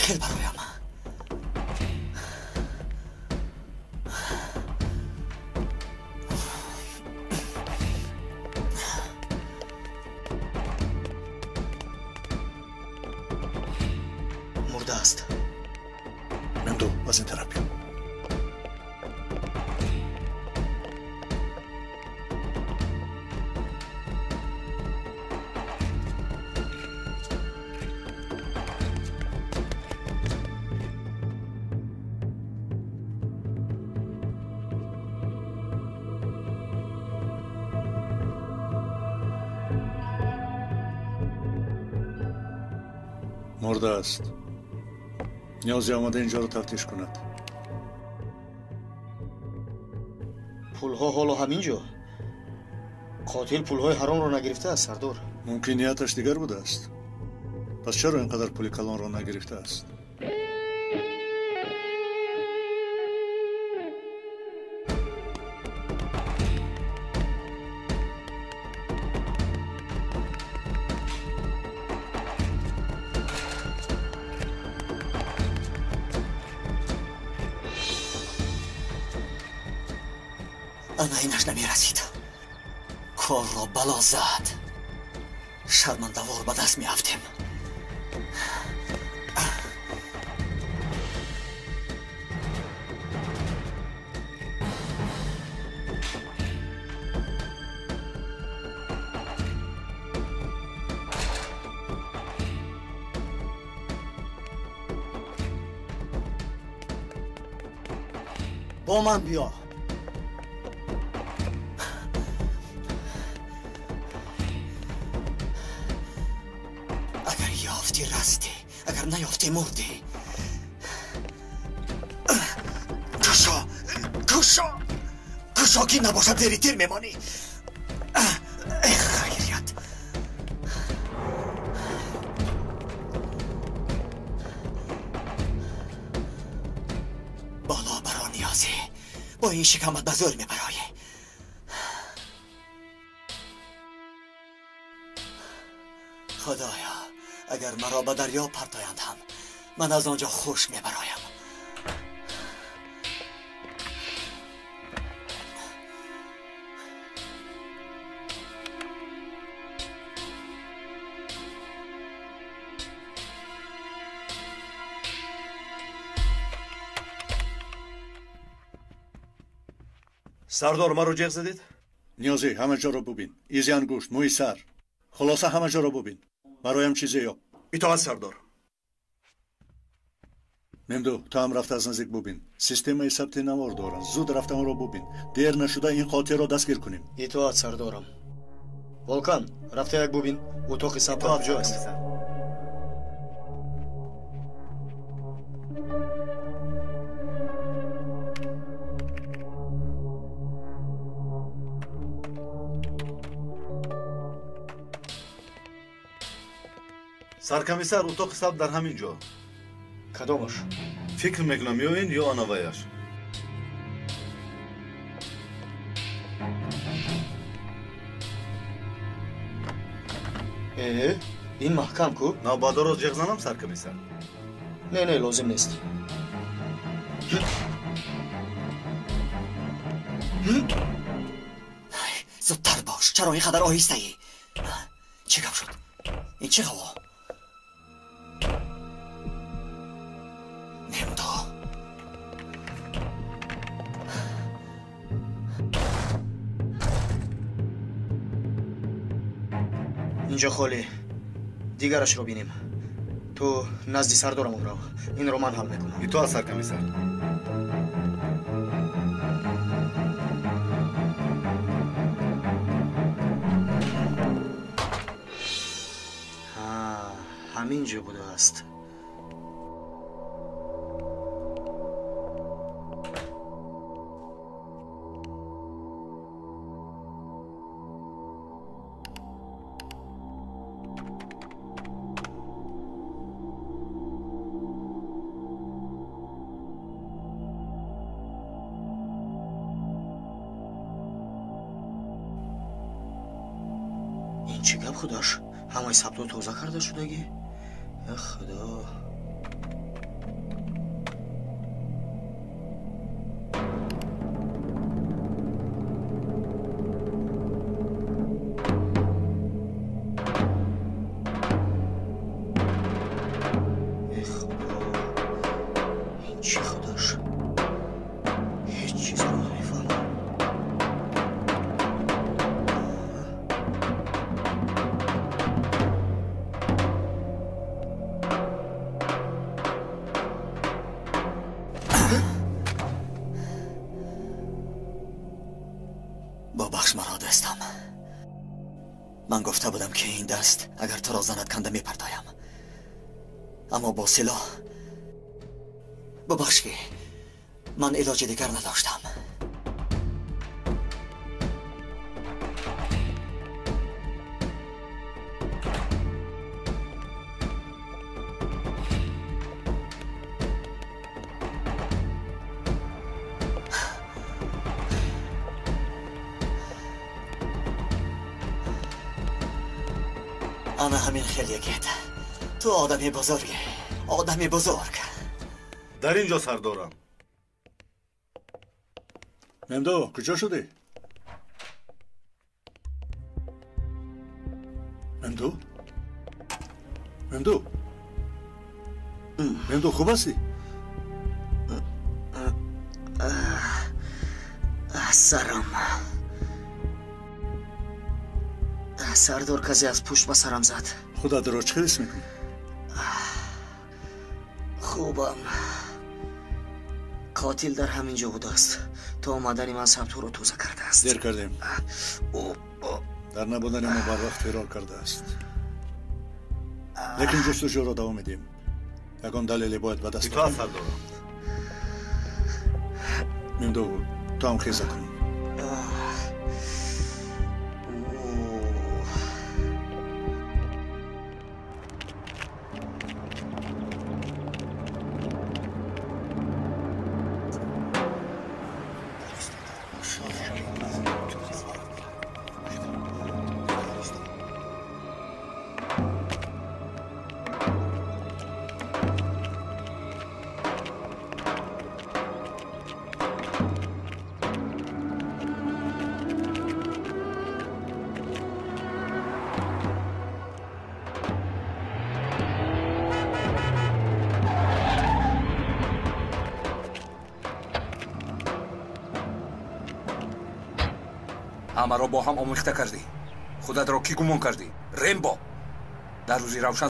Чӣ хел бароям? Мурдааст. Мемду, аз ин тараф биё. Мурдааст. Ниёзе омада инҷоро тафтиш кунад. Пулҳо ҳоло ҳамин ҷо. Қотил пулҳои ҳаромро нагирифтааст, сардор. Мумкин нияташ дигар будааст. Пас чаро ин қадар пули калонро нагирифтааст? Ана инаш намерасид. Корро бало зад. Шармандавор ба даст меафтем. Бо ман биё. Агар ёфтӣ, растӣ, агар наёфтӣ, мурдӣ. Кушо, кушо, кушо, ки набошад зери тир мемонӣ. Эх, хайрият. Боло баро, Ниёзӣ, бо ин шикамат ба зӯр мебароӣ. Худоё, агар маро ба дарё партоянд ҳам, ман аз он ҷо хушк мебароям. Сардор, маро ҷеғ задед? Ниёзӣ, ҳама ҷоро бубин. Изи ангушт, мӯи сар. Хулоса, ҳама ҷоро бубин. Бароям чизе ёб. Итоат, сардор. Мемду, ту ҳам рафта аз наздик бубин. Системаи сабти навор доранд. Зуд рафта онро бубин. Дер нашуда ин қотилро дастгир кунем. Итоат, сардорам. Волкан, рафта як бубин. Утоқи сабт куҷо аст? Саркомиссар, утоқи сабт дар ҳамин ҷо. Кадомаш? Фикр мекунам, ё ин, ё анаваяш. Э, ин маҳкам ку? Навбадоро ҷеғ занам, саркомиссар? Не, не, лозим нест. Зудтар бош, чаро ин қадар оҳистаӣ? Чӣ гап шуд? Ин чӣ ҳаво? Немдо. Инҷо холӣ. Дигарашро бинем. Ту назди сардорамон рав. Инро ман ҳал мекунам. Итоат, саркомиссар. Ҳамин ҷо будааст. Ин чӣ гап, худош? Ҳамаи сабтҳо тоза карда шудагӣ? Э, худо. Чӣ худаш? Ҳеҷ чизро намефаҳмам. Бубахш маро, дӯстам. Ман гуфта будам, ки ин даст агар туро занад, канда мепартоям, аммо бо силоҳ. Бубахш, ки ман илоҷи дигар надоштам. Ана ҳамин хел ягет. Ту одами бузургӣ, одами бузург. Дар ин ҷо, сардорам. Мемдо, куҷо шудӣ? Мемдо, Мемдо, Мемдо, хуб ҳастӣ? Сарам, сардор, касе аз пушт ба сарам зад. Худатро чӣ ҳис мекунӣ? Хубам. Қотил дар ҳамин ҷо будааст. То омадани ман сабтҳоро тоза кардааст. Дер кардем. Дар набудани мо барвақт фирор кардааст. Лекин ҷустуҷӯро давом медиҳем. Ягон далеле бояд ба даст Итоат, сардорам. Мемдо, ту ҳам хеза кун. Ҳамаро бо ҳам омехта кардӣ. Худатро кӣ гумон кардӣ? Рембо дар рӯзи равшан.